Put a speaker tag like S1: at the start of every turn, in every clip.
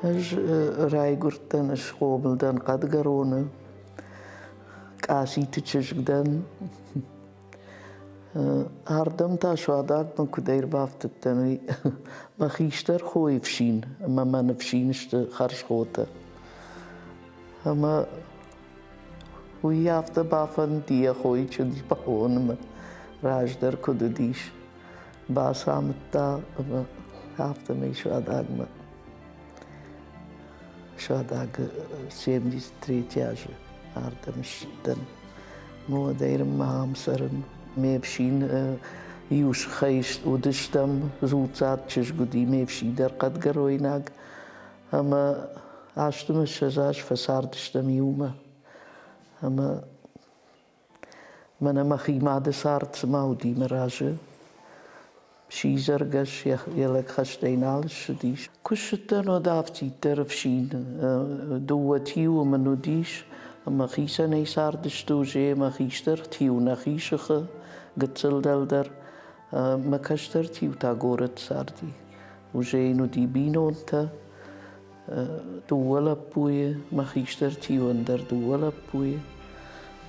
S1: Ӕз райгуырдтӕн, схъомыл дӕн Хъӕдгӕроны. Къаситы чызг дӕн. Ардӕм та Суадагмӕ куыд ӕрбафтыдтӕн, уый мӕ хистӕр хойы фсин ӕмӕ мӕ ныфсин сты хӕрзхотӕ. Ӕмӕ уый афтӕ бафӕндыди йӕ хойы чындз бахонынмӕ, раздӕр куыд уыдис. Бацамыдта ӕмӕ афтӕмӕй Суадагмӕ Суадагы 73 азы ардӕм ссыдтӕн. Уӕдӕй ма ам цӕрын. Ме фсин иу сыхӕй уыдыстӕм, дзуццаг чызг уыди, ме фсин дӕр хъӕдгӕройнаг. Ӕмӕ азты 20 аз фӕцардыстӕм иумӕ. Ӕмӕ мӕнӕ мӕхи мады цард цыма уыди мӕ разы. Сидзӕргӕс йӕ лӕг хӕстӕй нал ссыдис. Куы ссыдтӕн, уӕд афтиддӕр ӕфсин дыууӕ тиуы мын уыдис, ӕмӕ хицӕнӕй цардысты уже мӕ хистӕр тиу нӕхи сыхы, гыццыл дӕлдӕр. Мӕ кӕстӕр тиу та горӕт царди. Уже йын уыди бинонтӕ, дыууӕ лӕппуйы, мӕ хистӕр тиуӕн дӕр дыууӕ лӕппуйы.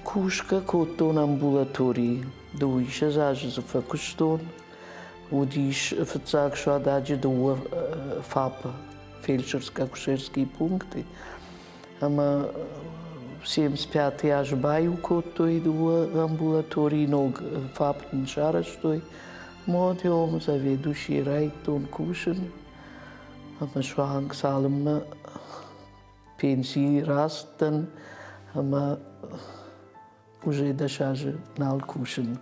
S1: Кусгӕ кодтон амбулаторийы, дыууиссӕдз азы дзы фӕкуыстон. Уыдис фыццаг Суададжы дыууӕ ФАП-ы, фельдшерско-акушерские пункты. Ӕмӕ 75 азы баиу кодтой дыууӕ амбулаторийы, ног ФАП нын сарӕзтой. Модиом заведующий райдтон кусын. Ӕмӕ суанг цалынмӕ пенсийы рацыдтӕн ӕмӕ уже 10 азы нал кусын.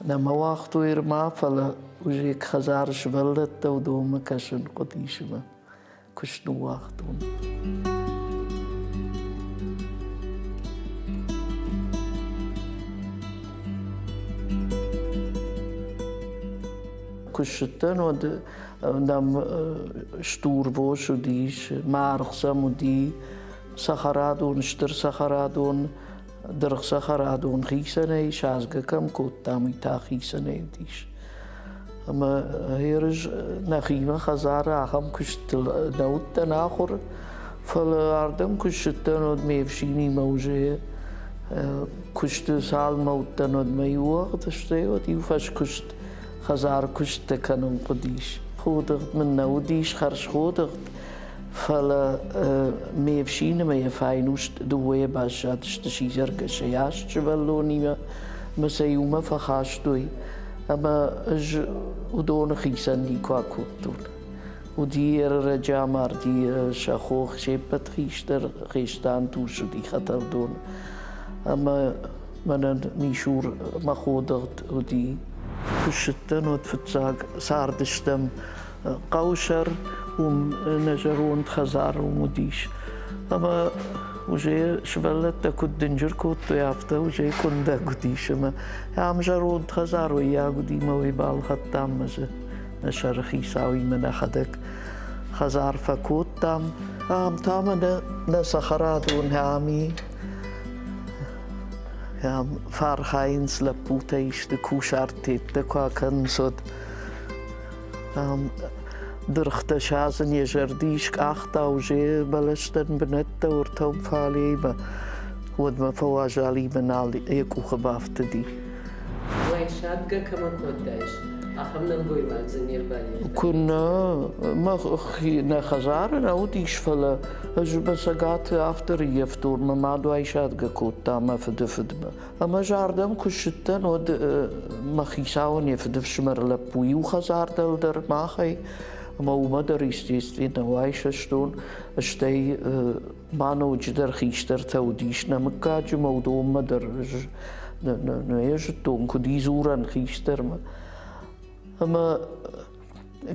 S1: Нӕ мӕ уагътой ӕрма, фӕлӕ уже хӕдзары сывӕллӕттӕ уыдонмӕ кӕсын хъуыдис ӕмӕ куыст ныууагътон. Куы ссыдтӕн, уӕд нӕм стурвос уыдис, маргъ сӕм уыди, цӕхӕрадон, стыр цӕхӕрадон, дыргъ цӕхӕрадон хицӕнӕй, садзгӕ кӕм кодтам, уый та хицӕнӕй уыдис. Ӕмӕ ерыс нӕхимӕ хӕдзары ахӕм куыстыл нӕ уыдтӕн ахуыр, фӕлӕ ардӕм куы ссыдтӕн, уӕд ме фсинимӕ уже куысты цалынмӕ уыдтӕн, уӕдмӕ иу уӕгъд, стӕй уӕд иу фӕскуыст хӕдзары куысттӕ кӕнын хъуыдис. Ходыгъд мын нӕ уыдис, хӕрзходыгъд, фӕлӕ ме фсин ӕмӕ йӕ файнуст дыууӕйӕ баззадысты сидзӕргӕсӕй аст сывӕллонимӕ ӕмӕ сӕ иумӕ фӕхастой. Ӕмӕ ӕз уыдоны хицӕн никуы акодтон. Уыди ӕрӕджы амарди сӕ хох се ппӕт хистӕр Хестантус уыди Хӕтӕлдоны. Ӕмӕ мӕнӕн Мисур мӕ ходыгъд уыди. Куы ссыдтӕн, уӕд фыццаг цардыстӕм хъӕусӕр, уым нӕ зӕронд хӕдзар уым уыдис. Ӕмӕ уже сывӕллӕттӕ куыд дынджыр кодтой, афтӕ уже къуындӕг уыдис. Ӕмӕ ам зӕронд хӕдзар уыййаг уыди мӕ уый балхӕдтам мӕ дзы нӕ сӕры хицауимӕ нӕхӕдӕг хӕдзар фӕкодтам. Ам та мӕнӕ нӕ цӕхӕрадон ам и. Ам фӕархайынц лӕппутӕ исты кусарт-тедтӕ куы акӕнынц, уӕд дыргътӕ садзын йӕ зӕрды ис, къахта уже бӕлӕстӕн бынӕттӕ уыртӕм фалеймӕ, уӕдмӕ фӕуазал и мӕ нал йӕ къухы бафтыди.
S2: Уайсадгӕ кӕмӕ кодтаис, ахӕм нӕлгоймаг дзы не рбаййӕфта?
S1: Куыннӕ, мӕ хӕдзары нӕ уыдис, фӕлӕ ӕз мӕ цӕгаты афтӕ рыййӕфтон, мӕ мад уайсадгӕ кодта мӕ фыды фыдмӕ. Ӕмӕ ӕз ардӕм куы ссыдтӕн, уӕд мӕ хицауӕн йӕ фыдыфсымӕры лӕппу иу хӕдзар дӕлдӕр махӕй, ӕмӕ уымӕ дӕр, естественно, уайсӕстон, стӕй ма ноджыдӕр хистӕртӕ уыдис нӕ мыггаджы мӕ уыдонмӕ дӕр нӕ зыдтон, куыд и дзурӕн хистӕрмӕ. Ӕмӕ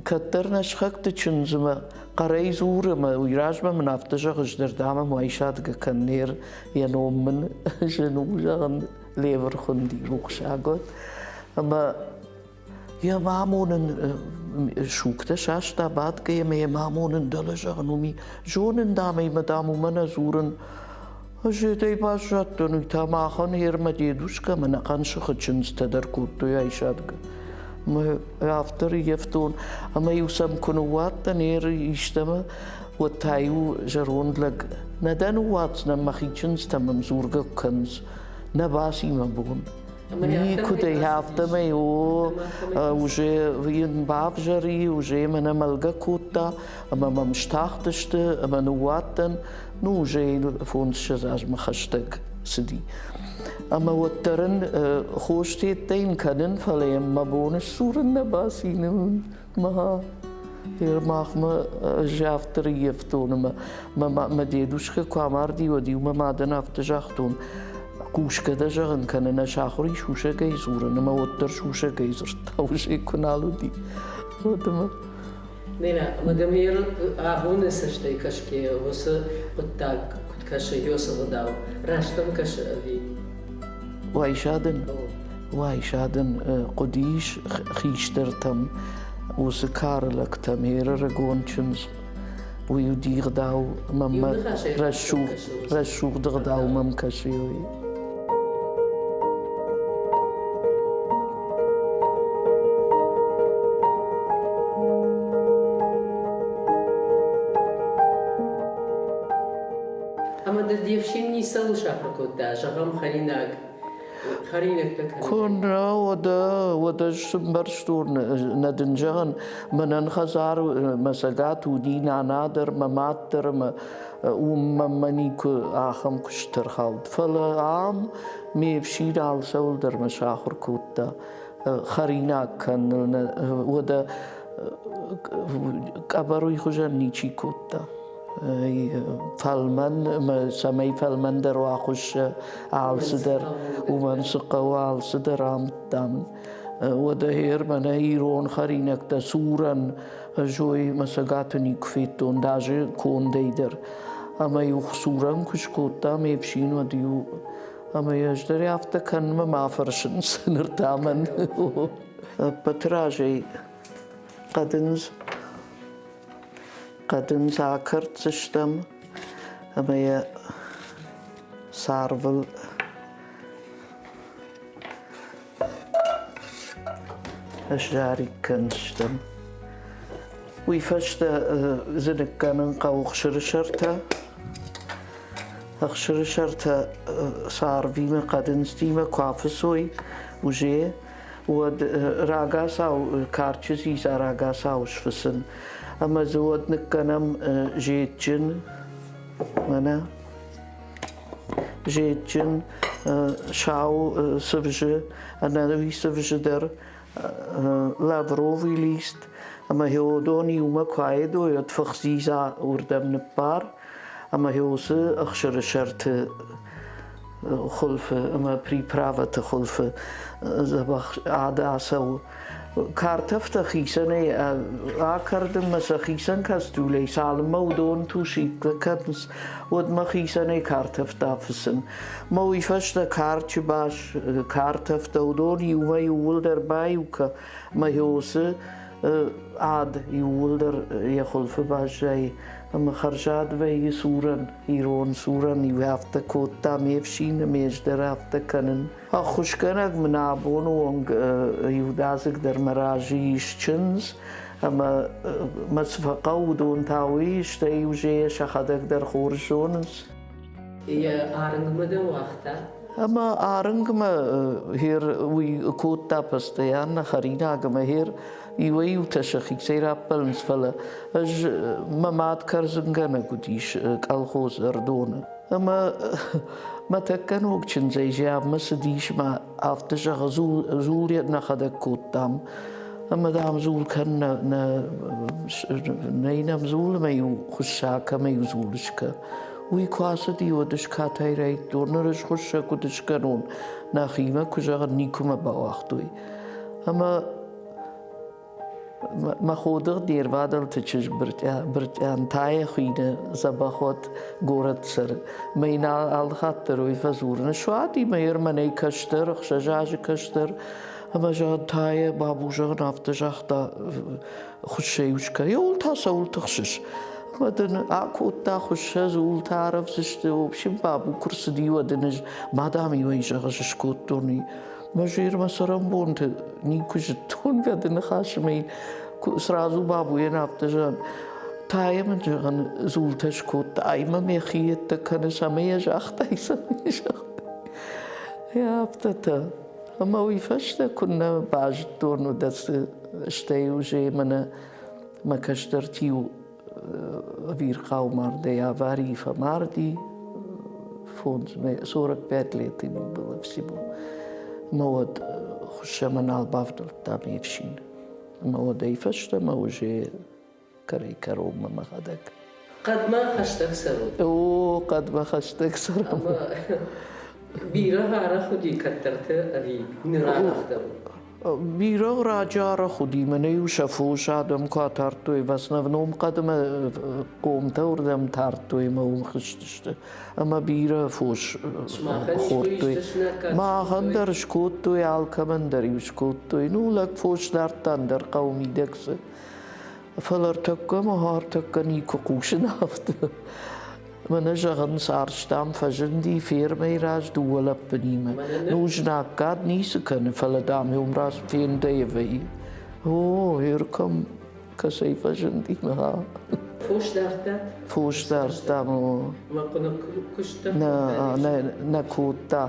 S1: кӕддӕр нӕ сыхӕгты чындзмӕ хъӕрӕй дзуры ӕмӕ уый размӕ мын афтӕ зӕгъы, ӕз дӕр уайсадгӕ кӕннер, йӕ ном мын зын у зӕгъын, Левыр хуынди рухсаг уӕд. Ӕмӕ йӕ амонын сугтӕ саста бадгӕ ӕмӕ йӕм амонын дӕлӕ зӕгъын уым зонын дам ӕмӕ дам уымӕн ӕз дзурын ӕз ӕдӕй баззадтӕн уый та махӕн ӕрмӕ дедушка ӕмӕ ӕнӕхъӕн сыхы чындзтӕ дӕр кодтой айсадгӕ. Мӕ афтӕ рыййӕфтон, ӕмӕ-иу сӕм куы ныууадтӕн истӕмӕ, уӕд та-иу зӕронд лӕг, нӕ дӕ ныууадздзынӕн, мӕхи чындзтӕ мӕм дзургӕ куы кӕнынц, нӕ баци мӕ бон. Никуыдӕй афтӕмӕй, о, уже йын бавзӕр и, уже мӕнӕ мӕлгӕ кодта, ӕмӕ мӕм стахтысты, ӕмӕ ныууадтӕн, ну, уже фондзыссӕдз азмӕ хӕстӕг цыди. Ӕмӕ уӕддӕр ын хостеттӕ йын кӕнын, фӕлӕ йӕм мӕ бон сдзурын нӕ баци. Мӕ махмӕ ӕз афтӕ рыййӕфтон ӕмӕ мӕ дедушкӕ куы амарди, уӕд-иу мӕ мадӕн афтӕ загътон, хъусгӕ дӕ зӕгъын кӕнын, ӕз ахуыр и сусӕгӕй дзурын, ӕмӕ уӕддӕр сусӕгӕй дзырдта, уызӕй куы нал уыди, уӕд ӕмӕ
S2: Нена, ӕмӕ дӕм абоны цӕстӕй кӕсгӕйӕ уыцы хъуыддаг куыд кӕсы Йосы гъдау, раст ӕм кӕсы ӕви?
S1: Уайсадын, уайсадын хъуыдис хистӕртӕм, уыцы кары лӕгтӕм, ӕрыгон чындз. Уый уыди гъдау мӕм рӕсугъд, рӕсугъд ӕгъдау мӕм кӕсы. Уый.
S2: Ӕмӕ дӕ де фсин ницӕуыл сахуыр кодта, зӕгъӕм, хӕринаг, хӕринӕгтӕ кӕнын?
S1: Куы нӕ, уӕдӕ, уӕдӕ сымбӕрстон, нӕ дын зӕгъын, мӕнӕн хӕдзар мӕ цӕгат уыди нана дӕр, мӕ мад дӕр ӕмӕ уым мӕнмӕ никуы ахӕм куыст ӕрхауд. Фӕлӕ ам ме фсин алцӕуыл дӕр мӕ сахуыр кодта хӕринаг кӕнын. Уӕдӕ къӕбӕр уый хуызӕн ничи кодта. Фӕлмӕн, цӕмӕй фӕлмӕндӕр уа хуыссы алцыдӕр, уымӕн цы хъӕуы, алцыдӕр амыдта мын. Уӕдӕ гъер мӕнӕ ирон хӕринӕгтӕ сурӕн ӕз уый мӕ цӕгаты никуы федтон, даже кондӕй дӕр. Ӕмӕ-иу сурӕн куы скодта ме фсин, уӕд-иу ӕмӕ ӕз дӕр афтӕ кӕнынмӕ ма фӕрсынц ныр та мӕн. Ӕппӕты разӕй хъӕдындз хъӕдындз акӕрддзыстӕм ӕмӕ йӕ царвыл Сзарик кӕндзыстӕм. Уый фӕстӕ дзы ныккӕнын хъӕуы ӕхсырысӕртӕ. Ӕхсырысӕртӕ царвимӕ, хъӕдындзтимӕ куы афыцой уже, уӕд рагацау карчы дзидза рагацау сфыцын. Ӕмӕ дзы уӕд ныккӕнӕм зетджын, мӕнӕ зетджын сау цывзы, ӕнӕуи цывзы дӕр, лавровый лист ӕмӕ гъеуыдон иумӕ куы аедой, уӕд фых дзидза уырдӕм ныппар ӕмӕ гъеуыцы ӕхсыры сӕрты хуылфы ӕмӕ приправӕты хуылфы дзӕбӕх ад ацӕуы. Картӕфтӕ хицӕнӕй акӕрдынмӕ сӕ хицӕн кастрюлӕй цалынмӕ уыдон тушиткӕ кӕнынц, уӕдмӕ хицӕнӕй картӕфтӕ афыцын. Мӕ уый фӕстӕ карчы бас, картӕфтӕ, уыдон иумӕ иууылдӕр баиу кӕ, мӕ уыцы ад иууылдӕр йӕ хуылфы баззайы ӕмӕ хӕрзад вӕййы сурӕн, ирон сурӕн иу афтӕ кодта ме фсин ӕмӕ ӕз дӕр афтӕ кӕнын. Ӕххуысгӕнӕг мын абоны онг иудадзыг дӕр мӕ разы ис чындз, ӕмӕ мӕ цы фӕхъӕуы, уыдон та уый, стӕй уже йӕ сӕхӕдӕг дӕр хорз зонынц.
S2: Йӕ арынгмӕ дӕ уагъта?
S1: Ӕмӕ арынгмӕ хер уый кодта постоянно хӕринаг ӕмӕ хер иуӕй-иутӕ сӕхицӕй раппӕлынц, фӕлӕ ӕз мӕ мад кӕрдзынгӕнӕг уыдис колхоз Ӕрдоны. Ӕмӕ мӕ тӕккӕ ног чындзӕй зианмӕ цыдис мӕ афтӕ зӕгъы, дзул нӕхӕдӕг кодтам. Ӕмӕ, дам, дзул кӕн нӕ, нӕй нӕм дзул ӕмӕ-иу хуыссӕг ӕмӕ-иу дзул скӕ. Уый куы ацыди, уӕд ӕз катай райдтон, ныр ӕз хуыссӕг куыд скӕнон, нӕхимӕ куы зӕгъын, никуы мӕ бауагътой. Ӕмӕ Мӕ ходыгъд де рвадӕлты чызг Брытъиантайы хуины дзӕбӕх уӕд горӕт цӕры. Мӕ йын алы хатт дӕр уый фӕдзурын. Суади мӕ йер мӕнӕй кӕстӕр, 6 азы кӕстӕр. Ӕмӕ зӕгъын, Тайӕ, бабу, зӕгъын, афтӕ загъта, хуыссӕй ус кӕй. Еуыл та цӕуыл тыхсыс? Ӕмӕ дын акодта хуыссӕ, дзултӕ арӕвдзысты. В общем, бабу куы рцыди, уӕд ын ӕз, мадам, иуӕй зӕгъыс, скодтон. Мӕ зӕрмӕ цӕрӕнбонты никуы зыдтон гӕды ныхас ӕмӕ йын сразу бабуйӕн афтӕ зӕгъын, Тайӕ мын, зӕгъын, дзултӕ скодта, ай мӕ мӕхи йедтӕ кӕны, цӕмӕй йӕ загътай, цӕмӕй йӕ загътай. Афтӕтӕ. Ӕмӕ уый фӕстӕ куыннӕ базыдтон, уыдӕтты стӕй уже мӕнӕ мӕ кӕстӕр тиу ӕвирхъау мардӕй аварийы фӕмарди, 45 лет ему было всего. Ӕмӕ уӕд хуыссӕмӕ нал бавдӕлдта ме фсин. Ӕмӕ уӕдӕй фӕстӕмӕ уже кӕрӕй-кӕронмӕ мӕхӕдӕг.
S2: Хъӕдмӕ хӕстӕг цӕрут?
S1: О, хъӕдмӕ хӕстӕг цӕрӕм.
S2: Бирӕгъ арӕх уыди кӕддӕрты ӕви ныр арӕхдӕр у?
S1: Бирӕгъ раджы арӕх уыди, мӕнӕ-иу сӕ фос адӕм куы атардтой, в основном хъӕдмӕ хъомтӕ уырдӕм тардтой ӕмӕ уым хызтысты. Ӕмӕ бирӕ фос хордтой. Махӕн дӕр скодтой, алкӕмӕн дӕр-иу скодтой. Ну, лӕг фос дардта ӕндӕр хъӕуы мидӕг дзы. Фӕлӕ ӕртӕккӕ мӕ ӕртӕккӕ никуы хъусын афтӕ. Мӕнӕ зӕгъынц, арстам фӕзынди фермӕйы раз дыууӕ лӕппынимӕ. Ну, знаггад ницы кӕны, фӕлӕ, дам, уым раз фендӕй вӕййы. О, Иркӕм кӕцӕй фӕзынди, мӕ.
S2: Фос дардтат?
S1: Фос дардтам, о.
S2: Мӕ хъуыны куыст
S1: Нӕ, нӕ, нӕ кодта.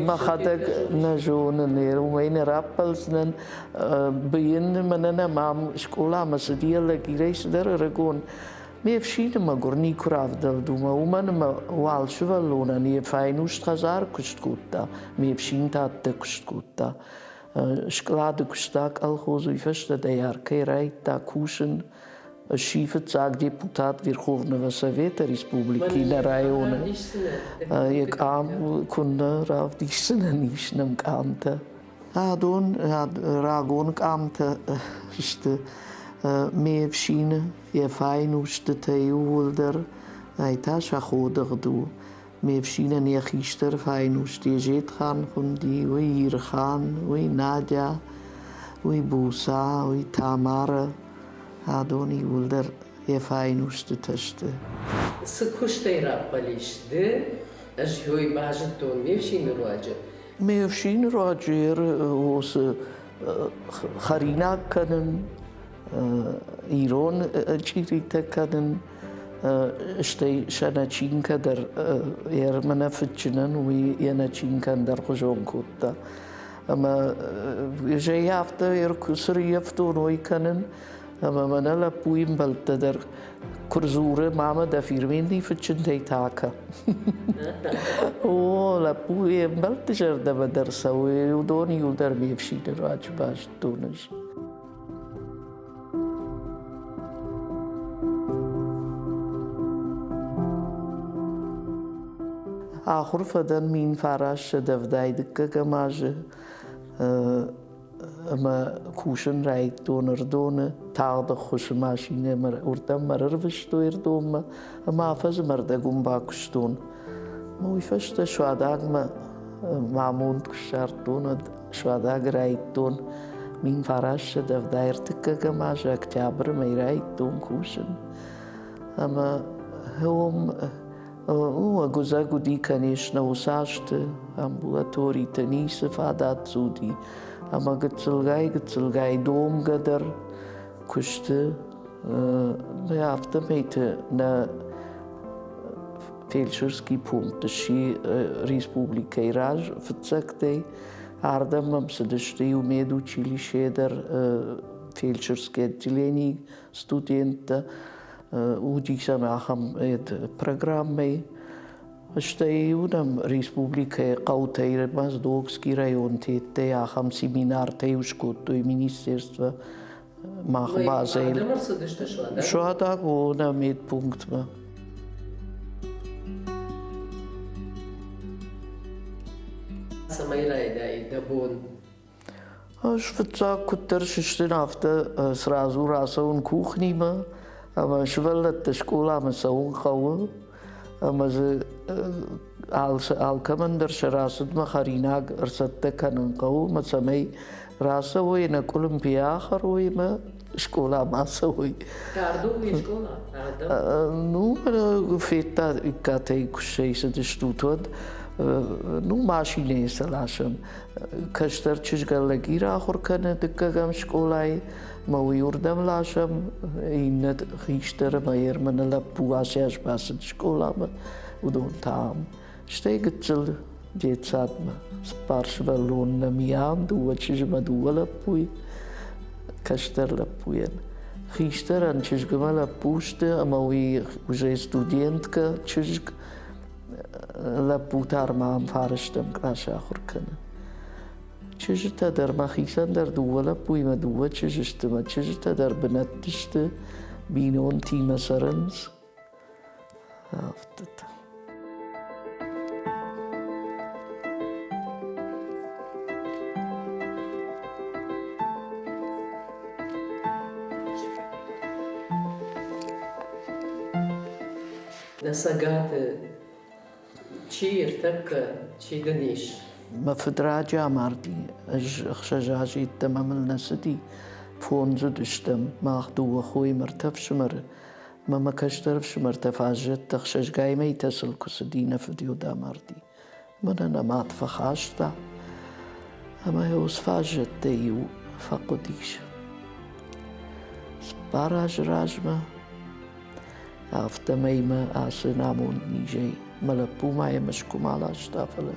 S1: Мӕхӕдӕг нӕ зонын, уымӕй нӕ раппӕлдзынӕн. Быйын мӕнӕ нӕ мам скъоламӕ цыди, лӕгирӕй цыдӕр ӕрыгон. Ме фсины мӕгуыр никуы равдӕлд уымӕ, уымӕн ӕмӕ уал сывӕллонӕн йӕ файнуст хӕдзар куыст кодта, ме фсин та ӕдде куыст кодта. Скълады куыста колхоз, уый фӕстӕ дояркӕй райдыдта кусын. Сси фыццаг депутат Верховного Совета республики нӕ районы. Йӕ къам куыннӕ равдисдзынӕн, ис нӕм къамтӕ. Адон рагон къамтӕ сты ме фсины, йӕ файнустытӕ иууылдӕр, ай та сӕ ходыгъд у. Ме фсинӕн йӕ хистӕр файнуст Езетхан хуынди, уый Ирхан, уый Надя, уый Буца, уый Тамара. Адон иууылдӕр йӕ файнустытӕ сты.
S2: Цы куыстӕй раппӕлис ды? Ӕз ой базыдтон ме фсины руаджы.
S1: Ме фсины руаджы уыцы хӕринаг кӕнын, ирон чъиритӕ кӕнын, стӕй сӕ начинкӕ дӕр мӕнӕ фыдджынӕн уый йӕ начинкӕ ӕндӕрхуызон кодта. Ӕмӕ зӕй афтӕ цы рыййӕфтон, уый кӕнын. Ӕмӕ мӕнӕ лӕппуйы мбӕлттӕ дӕр куы рдзуры, мамӕ дӕ фирменный фыдджынтӕй та акӕ. О, лӕппу йе мбӕлтты зӕрдӕмӕ дӕр цӕуы, уыдон иуылдӕр ме фсины руаджы базыдтон ӕз. Ахуыр фӕдӕн 1972 азы ӕмӕ кусын райдыдтон Ӕрыдоны тагъд ӕххуысы машинӕ уырдӕм мӕ ӕрвыстой Ӕрыдонмӕ ӕмӕ афӕдзы мӕрдӕг уым бакуыстон. Уый фӕстӕ Суадагмӕ мӕ амонд куы ссардтон, уӕд Суадаг райдыдтон 1973 азы октябры мӕй райдыдтон кусын. Ӕмӕ уым ӕгуыдзӕг уыди, конечно, уыцы азты амбулаториты ницы фадат дзы уыди. Ӕмӕ гыццылгай-гыццылгай домгӕ дӕр куысты афтӕмӕйты нӕ фельдшерский пункт сси республикӕйы раз фыццӕгтӕй. Ардӕм мӕм цыдысты иу медучилище дӕр фельдшерское отделение студенттӕ. Уыди сӕм ахӕм программӕ. Стӕй-иу нӕм республикӕйы хъӕутӕй Моздокский районтӕй ахӕм семинартӕ-иу скодтой министерство мах базӕйыл.
S2: Адӕм ӕрцыдысты Суадаг?
S1: Суадаг, о, нӕ медпунктмӕ.
S2: Цӕмӕй райдай дӕ бон?
S1: Ӕз фыццаг куыддӕр сыстын, афтӕ сразу рацӕуын кухнимӕ ӕмӕ сывӕллӕтты скъоламӕ цӕуын хъӕуы ӕмӕ дзы алкӕмӕн дӕр сӕ рацыдмӕ хӕринаг ӕрцӕттӕ кӕнын хъӕуы ӕмӕ цӕмӕй рацӕуой ӕнӕкъуылымпыйӕ ахӕрой ӕмӕ. скъоламӕ ацӕуой.
S2: Дард у уый скъола?
S1: Ну, федта иккатӕй куы ссӕйцыдыстут, уӕд ну, машинӕйы сӕ ласӕм. Кӕстӕр чызг Алагиры ахуыр кӕны дыккӕгӕм скъолайы, мӕ уый уырдӕм ласӕм. Иннӕ хистӕр ӕмӕ Ерманы лӕппу ацы аз бацыд скъоламӕ, уыдон та ам. Стӕй гыццыл детсадмӕ цыппар сывӕллоны нӕм и ам, дыууӕ чызджы мӕ дыууӕ лӕппуйы, кӕстӕр лӕппуйӕн. Хистӕрӕн чызг ӕмӕ лӕппу сты, ӕмӕ уый уже студенткӕ чызг, лӕппу та ма ам фарӕстӕм къласы ахуыр кӕны. Чызджытӕ дӕр мӕхицӕн дӕр дыууӕ лӕппуимӕ дыууӕ чызджы сты, мӕ чызджытӕ дӕр бынӕтты сты, бинонтимӕ цӕрынц. Афтӕтӕ.
S2: Нӕ цӕгаты чи ӕртӕккӕ, чи дын ис?
S1: Мӕ фыд раджы амарди, ӕз ӕхсӕз азы йеддӕмӕ мыл нӕ цыди. Фондз уыдыстӕм, мах дыууӕ хойы мӕ ӕртӕ фсымӕры. Мӕ мӕ кӕстӕр ӕфсымӕртӕ фаззӕттӕ ӕхсӕзгай мӕйтӕ сыл куы цыди, нӕ фыд йод амарди. Мӕнӕ нӕ мад фӕхаста, ӕмӕ йӕ ус фаззӕттӕй иу фӕхъуыдис. Цыппар азы размӕ афтӕмӕй мӕ ацы намонд низӕй мӕ лӕппу ма йӕ Мӕскуымӕ аласта, фӕлӕ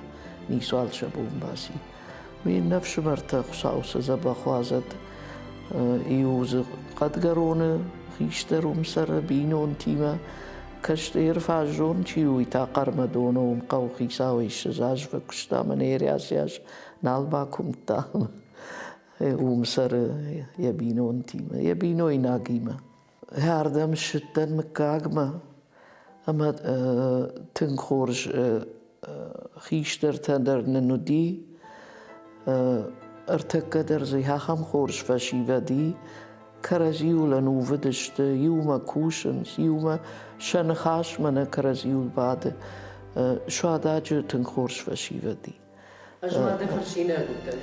S1: ницуал сӕ бон баци. Ме ннӕ фсымӕртӕ Хуыцау сӕ дзӕбӕх уадзӕд. Иу дзы Хъӕдгӕроны хистӕр уым цӕры бинонтимӕ. Кӕстӕр фаззон чи у, уый та Хъӕрмӕдоны уым хъӕуыхицауӕй 20 азы фӕкуыста ӕмӕ нӕ рӕзӕз нал бакуымдта. Уым цӕры йӕ бинонтимӕ, йӕ бинойнагимӕ. Ардӕм ссыдтӕн мыггагмӕ ӕмӕ тынг хорз хистӕртӕ дӕр нын уыди. Ӕртӕккӕ дӕр дзы ахӕм хорз фӕсивӕд и, кӕрӕдзиуыл ӕнувыд сты, иумӕ кусынц, иумӕ сӕ ныхасмӕ нӕ кӕрӕдзиуыл бады. Суададжы тынг хорз фӕсивӕд и.
S2: Ӕз ма дӕ фӕрсинаг уыдтӕн.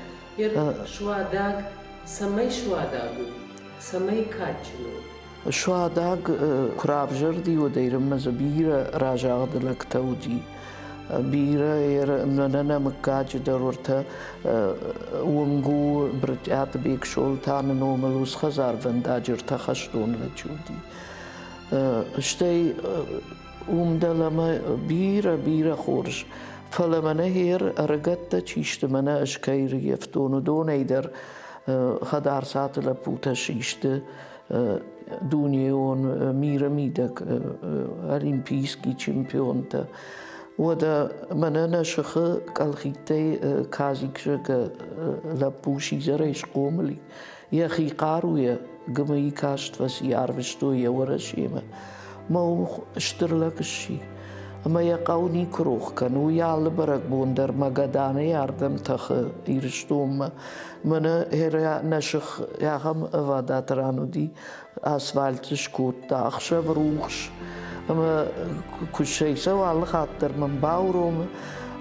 S2: Суадаг цӕмӕй суадаг у, цӕмӕй кадджын у?
S1: Суадаг куы равзӕрди, уӕд Ирынмӕ дзы бирӕ разагъды лӕгтӕ уыди. Бирӕ мӕнӕ нӕ мыггаджы дӕр уыртӕ уынг у Брытъиаты Бексолтаны номыл ус хӕдзарвӕндаджы ӕртӕ хӕстон лӕджы уыди. Стӕй уым дӕлӕмӕ бирӕ-бирӕ хорз. Фӕлӕ мӕнӕ гъер ӕрыгӕттӕ чи сты, мӕнӕ ӕз кӕй рыййӕфтон, уыдонӕй дӕр Хӕдарцаты лӕппутӕ систы дунеон миры мидӕг олимпийский чемпионтӕ. Уӕдӕ мӕнӕ нӕ сыхы къӕлхидтӕй Казик зӕгъгӕ лӕппу сидзӕрӕй схъомыл и. Йӕхи хъаруйӕ ГМИ каст фӕци, арвыстой йӕ Уӕрӕсемӕ. Мӕ стыр лӕг сси. Ӕмӕ йӕ хъӕу никуы рох кӕны. Уый алы бӕрӕгбон дӕр Магаданӕй ардӕм тӕхы Ирыстонмӕ. Мӕнӕ нӕ сых ахӕм ӕвадат ран уыди, асфальт дзы скодта, ӕхсӕв рухс. Ӕмӕ куы сӕйцӕуы алы хатт дӕр мӕн бауромы.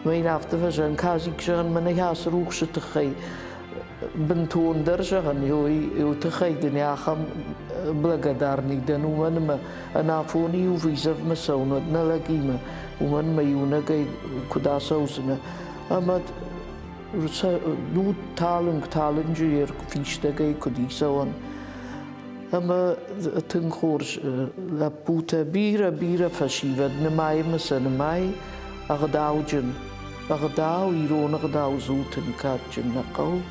S1: Мӕ йын афтӕ фӕзӕгъын, Казик, зӕгъын, мӕнӕ ацы рухсы тыххӕй бынтондӕр зӕгъын, иу тыххӕй дын ахӕм благодарный дӕн, уымӕн ӕмӕ ӕнафоны иу вызовмӕ цӕуын уӕд нӕ лӕгимӕ, уымӕн ӕмӕ иунӕгӕй куыд ацӕудзынӕ. Ӕмӕ ну талынг, талынджы фистӕгӕй куыд ицӕуӕн. Ӕмӕ тынг хорз лӕппутӕ, бирӕ-бирӕ фӕсивӕд, нымайы сӕ нымай, ӕгъдауджын. Ӕгъдау, ирон ӕгъдау дзы у тынг кадджын нӕ хъӕуы.